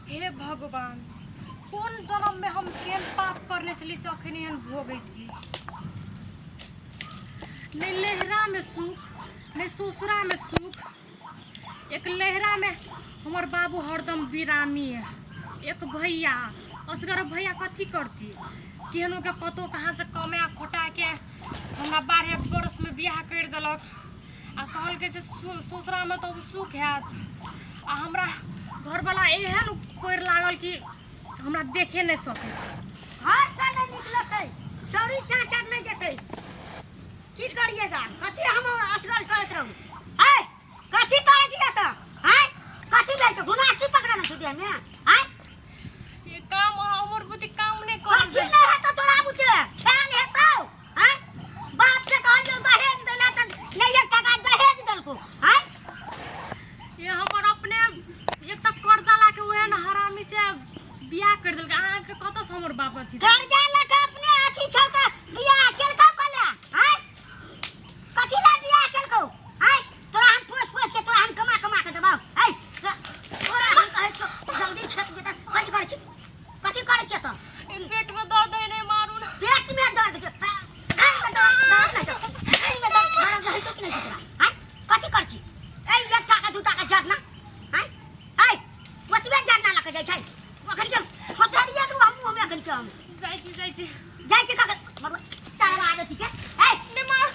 हे भगवान, कोन जन्म में हम केहन पाप करने छली से अखन एहन भोगै छी। नहि लहरा में सुख, नहि ससुरा में सुख। एक लहरा में हमर बाबू हरदम बिरामी है, एक भैया असगर, भैया कथी करती? केहनो के कतौ कहाँ से कमा खोटा के हमरा 12 बरस में बियाह करि देलक आ कहलकै से ससुरामे तऽ सुख हैत। आ हमरा घरवला एहन कोरि लागल कि हमरा देखे नहि सकै छै। घरसँ नहि निकलतै, चौरी चाचर नहि जेतै। की करिएगा? कथी हम असगर करैत रहू? है कथी करै छी एतऽ? है कथी लै छौ? गुनासी पकड़ने छौ देहमे? है ये काम हमर बुद्धि काम नहि करै। कथी नहि हेतौ तोरा बुते? कान हेतौ? हैं? बाप से कहलियौ दहेज देला तऽ नहि एक टका दहेज देलको। हैं? ये हमर अपने एक तऽ कर्जा ला के ओहन हरामी से बियाह कर देलकै। अहाँके कतऽ से हमर बाप अथी कर्जा लऽ के अपने अथी छौ तऽ बियाह केलकौ कला? हैं? कथी ला बियाह केलकौ? हैं? तोरा हम पोस पोस के, तोरा हम कमा कमा के देबौ। हैं, तोरा हम कहै छियौ जल्दी खेत जेतै। कथी करै छी? कथी करै छियै तऽ? पेट में दर्द है, नहीं मारू ना। पेट में दर्द के कान में दर्द, दर्द नहीं छौ? कान में दर्द, दर्द नहीं तो कि नहीं छौ तोरा? हैं, कथी करै छी? ए एक टाका दू टाका जरना? हैं, ए ओतबे जरना लऽ के जाइ छै? अखन के छोटरिए दू हम मुँह में। अखन के हम जाइ छी, जाइ छी। जाइ छी कखन? मरु सारा आदत के। ए नहीं मार।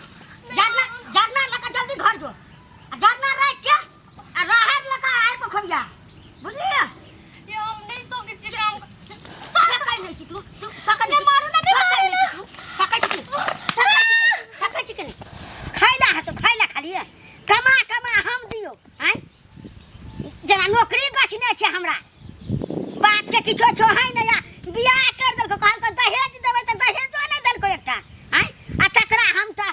जरना, जरना लऽ के जल्दी घर जो आ जरना राखि के आ राहर लऽ के आबि कऽ खोबिया, बुझलियै? ये हम नहीं सकै छी काम। सकै नहि छी तू? तू सकै नहि? मारू ना, नहि। सकै नहि छी तू? सकै छी? सकै छी? सकै छी कि नहि? खाइला हेतौ, खाइला खाली कमा कमा हम दियौ। आँय, जेना नौकरी गछने छै हमरा बाप के किछो छो है नहि आ बियाह कर देलको। कहलको दहेज देबै तऽ दहेजो नहि देलको एकटा। आँय, आ तकरा हम तऽ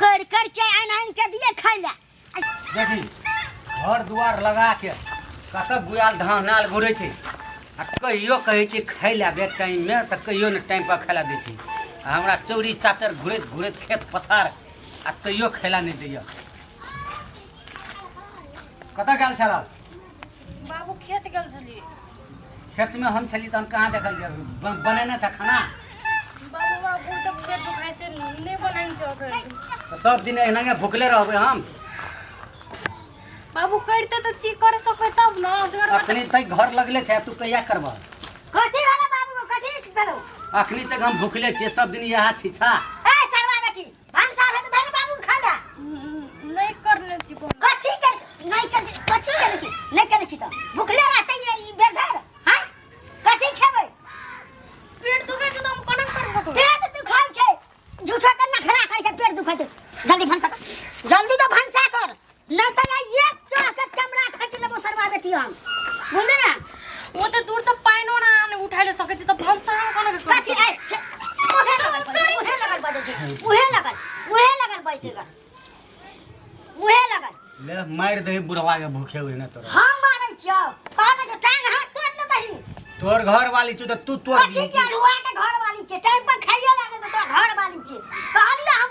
कर कर के आनि आनि के दिए खाइ लए। देखी, घर दुआर लगा के कतऽ बुआल धान नाल घुरै छै आ कहियो कहै छै खाइ लए बे टाइममे तऽ कहियो नहि टाइम पर खाइ लए दै छै। आ हमरा चौरी चाचर घुरैत घुरैत खेत पथार आ तैयो खाइ लए नहि दैया। कतऽ गेल छल? बाबू, खेत गेल छलियै। खेतमे हम छली तऽ हम कहाँ देखल? बनेने छ खाना? बाबू, हमरा बहुत पेट दुखाइ छै, नहि बनाइन छै अखन। तऽ सब दिन एनाहे भुखले रहबै हम? बाबू, करिते तऽ छी, कर सकबै तब ने असगर। अखनी तक घर लगले छै, तू कहिया करबह? कथी भेलै बाबू? कथी भेलौ? अखनी तक हम भुखले छियै, सब दिन इएह छिछा। ए सरवा बेटी, भनसा भेल तऽ धन बाबू खा ले। नहि करने छी कोनो। कथी के नहि कर? कथी के छी नहि करै छी तऽ भुखले रहतै ये ई बेर धरि? हैं, कथी खेबै? पेट दुखाइ छै तऽ हम कोना कर सकबै? पेट दुखाइ छै, झूठो के नखरा करै छै। पेट दुखाइ छै, जल्दी भनसा कर, जल्दी तो भनसा कर, नहि तऽ ये एक चाह के चमड़ा खींच लेबो सरवा बेटी हम, बुझली ने? ओ तऽ दूर से पानिओ ना आने उठाय ले सकै छी तऽ भनसा हम कोना के कर कथी? सकबै? ए उहे लगल बजै, उहे लगल बजै छै, उहे लगल, उहे लगल बजतै ग, उहे लगल। ले मारि दही बुढ़वा के भूखे हुए ना तोरा। हम मारै छियौ? कहने जो टांग हाथ तोड़ ने दही। तोर घर वाली छौ तऽ तू तोड़। कथी के अल्हुआ के घर वाली छै? टाइम पर खाइए लागल तऽ तोरा घर वाली छै। कहलियै हम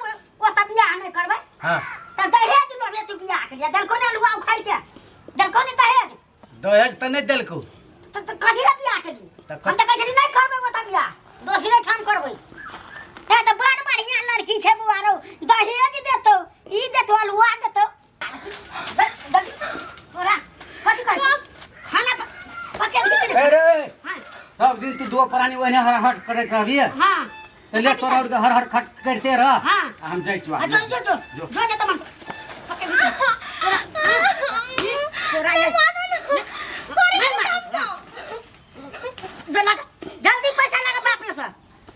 ओतऽ बियाह नहि करबै। हाँ। तऽ दहेज लोभे तू बियाह केलियै। देलको ने अल्हुआ उखाड़ि के? देलको ने दहेज? दहेज तऽ नहि देलको। तऽ कथी लए बियाह केली? तऽ हम तऽ कहै छली नहि करबै ओतऽ बियाह, दोसरे ठाम करबै। ते तऽ बड़ बढ़िया लड़की छै बौआ रौ, दहेज देतौ, ई देतौ, अल्हुआ देतौ। तोरा कथी कहै छौ? खाना पकेबही कि नहि? ए रे। हाँ। सब दिन तू दो प्राणी ओहने हर हर करैत रहबी। हाँ। तऽ ले तोरा और हर हर खट करते रह। हाँ। आ हम जाइ छियौ। आ जो जो जो। जो। जो जो तमन पकेबही कि नहि? तोरा तोरा ये नहीं मार। दे लगा, जल्दी पैसा लगा। बाप रे, सर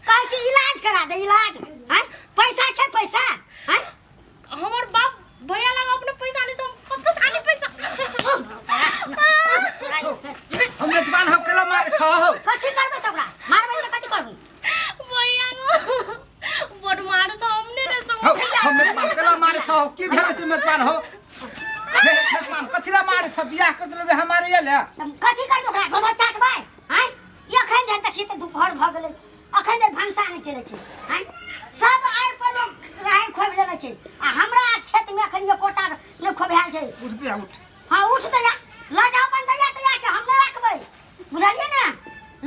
कहै छी इलाज करा दे, इलाज। हैं, पैसा छै? पैसा हैं? हमर बाप भैया लग अपने पैसा नहीं छै, हम कतऽ से आनी पैसा? हम मेजबान हम केला मार छौ। कथी करबै तऽ ओकरा मारबै तऽ कथी करबै? भैया गो, बड मारू छ, हम नहि रह हौ, सकब। हम मेजबान केला मारे छौ? की भेल से मेजबान हो? हे मेजबान, कथी ला मारे छौ? बियाह कर देलबै हमारे ये ले। तऽ कथी करबै ओकरा? गोधो चाटबै? हैं, ई अखन धरि देखी तऽ दुपहर भऽ गेलै, अखन धरि भनसा नहि केने छै। हैं, सब आड़ि पर लोक राहरि खोबि लेने छै आ हमरा खेतमे अखन एकोटा नहि खोभायल छै। उठ दे, उठ। हाँ, उठ। दैया लऽ जाओ अपन दैया तैया के, हम नहि राखबै। बुझलियै ने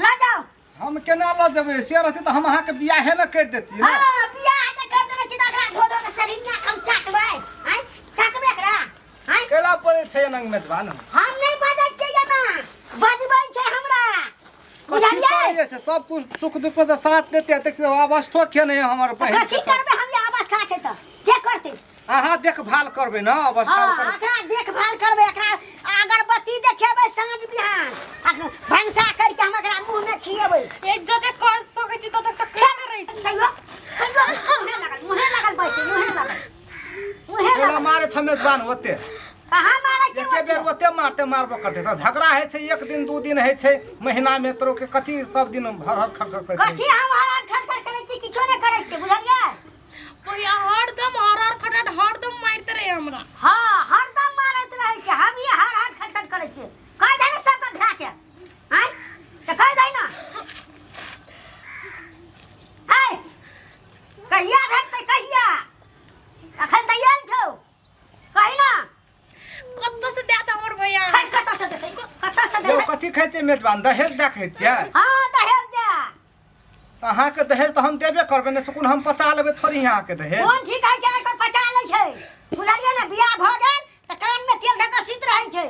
लऽ जाउ हम केना लऽ जेबै से रहतै तऽ हम अहाँके बियाहे ने करि देतियै ने हाँ बियाह जे कर देने छी तऽ एकरा धो धो के शरीर हम चाटबै आँय चाटबै एकरा आँय केला बजै छै एना मेजबान हम नहि बजै छियै एना बजबै छै हमरा कथी बुझलियै करैए से सब कुछ सुख दुख में तऽ साथ देते एतेक से अवस्थो के नहीं हमर बहिन कथी करबै हम अवस्था छै तऽ के करतै अहाँ देखभाल करबै ने अवस्था हाँ ओकर एकरा देखभाल करबै एकरा अगरबत्ती देखेबै साँझ बिहान आ भनसा करके हम एकरा मुँह में खिएबै ए जते कर सकै छी तते तक करते रहै छी तैयो तैयो मुँहे लागल मुँहे लागल बैठे मुँहे लागल मुँहे केला लागल मारे छै मेजबान ओते कहाँ मारै छै एके बेर ओते मारते मारबो करते तऽ झगड़ा होइ छै एक दिन दू दिन होइ छै महीना में तोरो के कथी सब दिन हर हर खर खर करते कथी हम हर खर करै छी किछो नहि करै छी बुझलियै भैया हरदम हर हर खटखट हरदम मारिते रहे हमरा हाँ हरदम मारैत रहै छै हम ही हर हर खटखट करै छियै कहि दे ने सबके भाय के आँय तऽ कहि दे ने आँय कहिया भेटतै कहिया अखन तऽ आयल छौ कही ना कतऽ से दे हमर भैया खै कतऽ से देतै कतऽ से यौ देतै कथी खाइ छियै मेजबान दहेज दए खाइ छियै हाँ दहेज दे तऽ अहाँके दहेज तऽ हम देबे करबै नहि सुकुन हम पचा लेबै थोड़ी अहाँके दहेज कोन ठीक है छै पर पचा लै छै बुझलियै ने बियाह भऽ गेल तऽ कान में तेल धऽ कऽ सुति रहै छै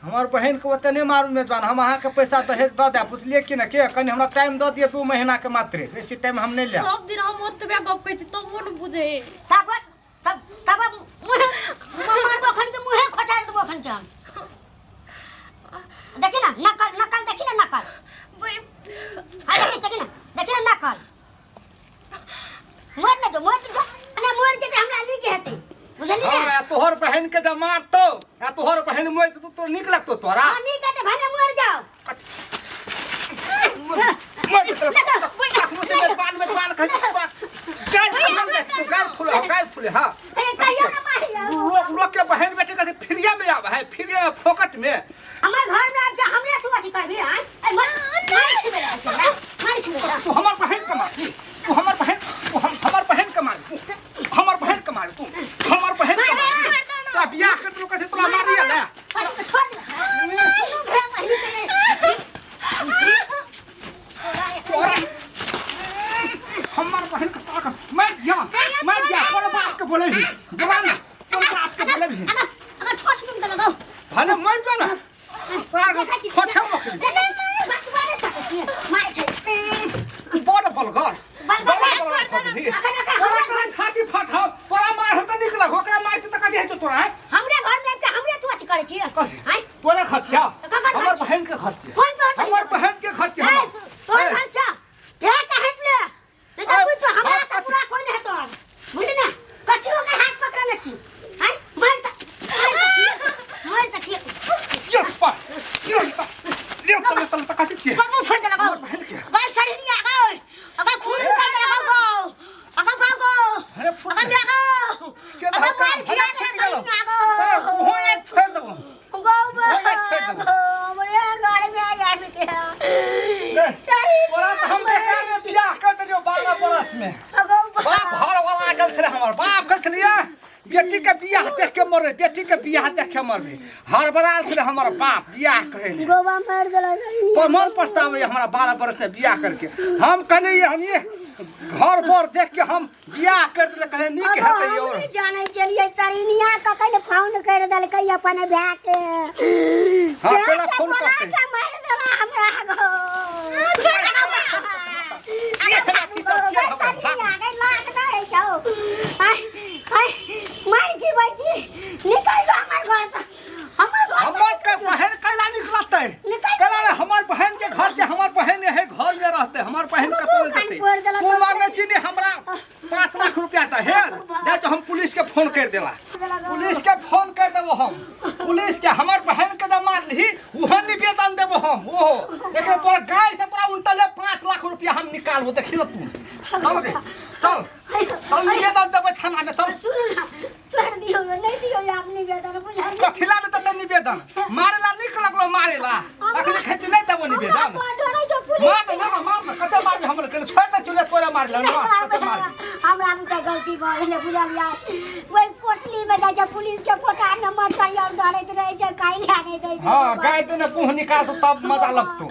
हमर बहिनके ओते नहि मारू मेजबान हम अहाँके पैसा दहेज दऽ देब बुझलियै कि नहि के कनि हमरा टाइम दऽ दिअ 2 महीनाके मात्रे बेसी टाइम हम नहि लेब सब दिन हम ओतबे गप कहै छी तबो ने बुझे तब तब तब मुँहे मारबो अखन के मुँहे खोचारि देबो अखन के हम देखी ना नकल नकल देखी ना नकल अरे देखी देखी ना देखी ना नकल मर ना जो मर जो ने मर जेते हमरा नीक हेतै बुझली हाँ ना या तोहर बहिन के जब मारतो या तोहर बहिन मर जेतो तो नीक लगतो तोरा हां नीक हेतै भने मर जाओ मर जेतो मुझसे मेजबान मेजबान कहै छै गाय फूलल देख तू गाय फूल गाय फूल हां अरे कहियो ना मारियो लोग लोग के बहन बेटे कहते फ्रिया में आवे है फ्रिया में फोकट में हमर घर में आबि के हमरे तू अथी करबी हां ए मर मार छुबे मार छुबे तू हमर बहन के मार तू हमर बहन तू हम हमर बहन के मार हमर बहन के मार तू हमर बहन के मार तोरा बियाह कर तू कहते तोरा मारिया ले पति के छोड़ दे दुनू भाई बहिन के तोरा हमर बहन के साथ मर गया मर गया तोरा बाप के बोले भी बोला ना तोरा बाप के बोले भी अगर अगर छोड़ छुम त लगाओ भले मर जा ना सार छोटे मकली मारे छै बड़ बलगर बलगर, बड़ा बलगर खबरी तोरा तोरा छाती फटौ तोरा मार हो त निक लगो ओकरा मार छै त कथी हेतौ तोरा हैं? हमरे घर में आबि के हमरे तू अथी करै छी कथी? आँय तोरे खर्चा ककर हमर खर्चा? बहन के खर्चा कोन तोहर बहिन? हमर बहन के खर्चा ए, तोहर ए, खर्चा भे कहत ले नहीं तो ए, बुझ तो हमरा हाथ से बुरा कोई नहीं हेतो बुझली ना कथी ओकर हाथ पकड़ने छी आँय मार त मार त छियै मार त छियै यो पा यो त यो तले तले त कथी छियै कबू फोड़ देलक हमर बहन के बाल शरीर आ गो अगर खून निकल देलक गो अगर भागो अरे फुट अगर भागो के अगर धक्का मार भले खिया फुट देलक गेलो आ साला गो ओहो एक फेर देबो गो ओहो एक फेर देबो हमरे घर में आबि के ले, तोरा त हम बेकार में बियाह कर देलियो 12 बरस में बाप हर वाला गेल छलै हमर बाप कहै छलियै बेटी के बियाह देख के मरबै बेटी के बियाह देख के मरबै हड़बड़ायल छलै हमर बाप बियाह करै ले गोबा मार देलक पर मन पछताबै हमरा 12 बरस से बियाह करके हम कहलियै हम ये घर बर देख के हम बियाह कर देले कहले नीक हेतै और जानै चलिए सरिनिया कखन फोन कर देलकै अपन भाय के हाँ, केना फोन करतै? के मार देला हमरा गो ये लाठी सब छियै हमर, भाग। मार की बाजी निकल जो हमर घर से हमर घर से हमर के बहन कैला निकलतै निकल। कैला रे हमर बहन के घर से हमर बहन है घर में रहते हमर बहन कतौ नहीं कान जेतै फोड़ देलक। तू मांगे छी ने हमरा 5 लाख रुपया तऽ हे दे तो हम पुलिस के फोन कर देला पुलिस के फोन कर देबो हम पुलिस के हमर बहन के जब मारली उहो निवेदन देबो हम ओहो एकरा तोरा गाय से तोरा उल्टा ले 5 लाख रुपया हम निकालबो देखी ना तू चल गे चल चल निवेदन देबै थाना में चल सुन ना तोड़ दियो नहीं दियो आप निवेदन बुझाई कथिला ने देतै निवेदन मारेला नीक लगलो मारेला अखनी खेची नहीं देबो निवेदन डरै जो पुलिस मार ना ना मार ना कते मारबी हमर के छोड़ दे चुले तोरे मारले ना कते मारबी हमरा बुझा गलती भऽ गेलै बुझलियै ओहि कोठली में जाइ छै पुलिस के कोठा में मच्छर आर धरैत रहै छै काइल नहीं दै हाँ गाड़ दे ने मुँह निकाल तो तब मजा लगतो।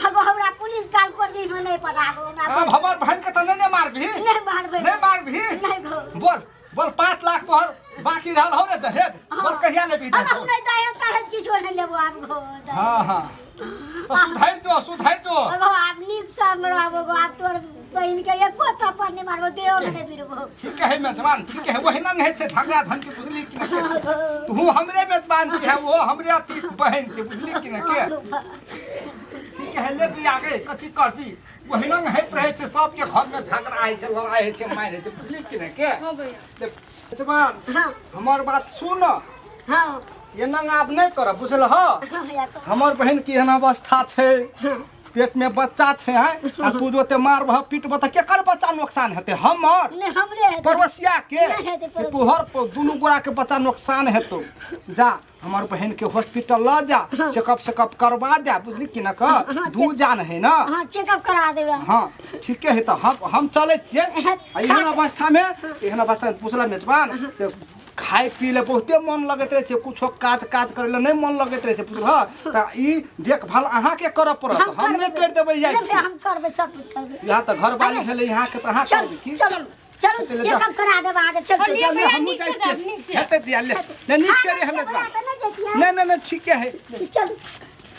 हगो हमरा पुलिस काल कोटरी में नहीं पठाबो हमरा। अब हमर बहन के त नहीं ने मारबी? नहीं मारबै। नहीं मारबी? नहीं गो। बोल बोल 5 लाख तोहर बाकी रहल हो ने दहेज, बोल कहिया लेबी? अब हम नहीं दहेज तहेज किछो नहीं लेबो आब गो। हाँ हाँ तो सुधरि जो, सुधरि जो। अगो आब नीक से हमरा आबो गो, आब तोर बहिन के एको थप्पड़ नहीं मारबो, देहो में नहीं भिड़बो। ठीक है मेजबान, ठीक है, वही नंग है छे झगड़ा धन के, बुझली कि नहीं? तू हमरे मेजबान छी है, वो हमरे अति बहन छे, बुझली कि नहीं के? ठीक है ले भी आगे कथी करबी, वही नंग होइत रहे छे सबके घर में, झगड़ा होइ छे, लड़ाई होइ छे, मारि होइ छे, बुझली कि नहीं के? हाँ भैया। ले, मेजबान। हाँ। हमर बात सुन। हाँ। ये नंग आब नहीं करब, बुझल हो? हाँ भैया तो। हमर बहन की एहन अवस्था छै, पेट में बच्चा छै हैं, आ तू जो ते मारबह पीटबह तऽ केकर बच्चा नुकसान हेतै? हमर? नहीं हमरे हेतै। पड़ोसिया के? नहीं हेतै पड़ोसिया। तोहर दुनू गोरा के बच्चा नुकसान हेतौ। जा हमर बहन के हॉस्पिटल ल जा, चेकअप सेकअप करवा दे, बुझली कि न? कह दू जान है ना। हाँ चेकअप करा देबै। हाँ ठीके है, तऽ हम चलै छियै। आ एहन अवस्था में, एहन अवस्था में पुछला मेजबान से खाय पी ले बहुते मन लगैत रहै छै, कुछो काज काज करै ले नहि मन लगैत रहै छै, बुझलह? तऽ ई देखभाल अहाँके करऽ पड़त, हम नहि करि देबै। नहीं जाइ भैया, हम करबै, सब कुछ करबै। यहाँ तऽ घरवाली भेलै यहाँ के, तऽ अहाँ चल करबै की? चलू चलू, चलू, जा। चेकअप करा देबै अहाँके, चलू। चलिए भैया, हमहूँ नीक जाइ से जायब, छियै। नीक से। हेतै दिया, ले ले नीक से रे हम मेजबान। नहि नहीं नहीं नहीं, ठीके है। चलू।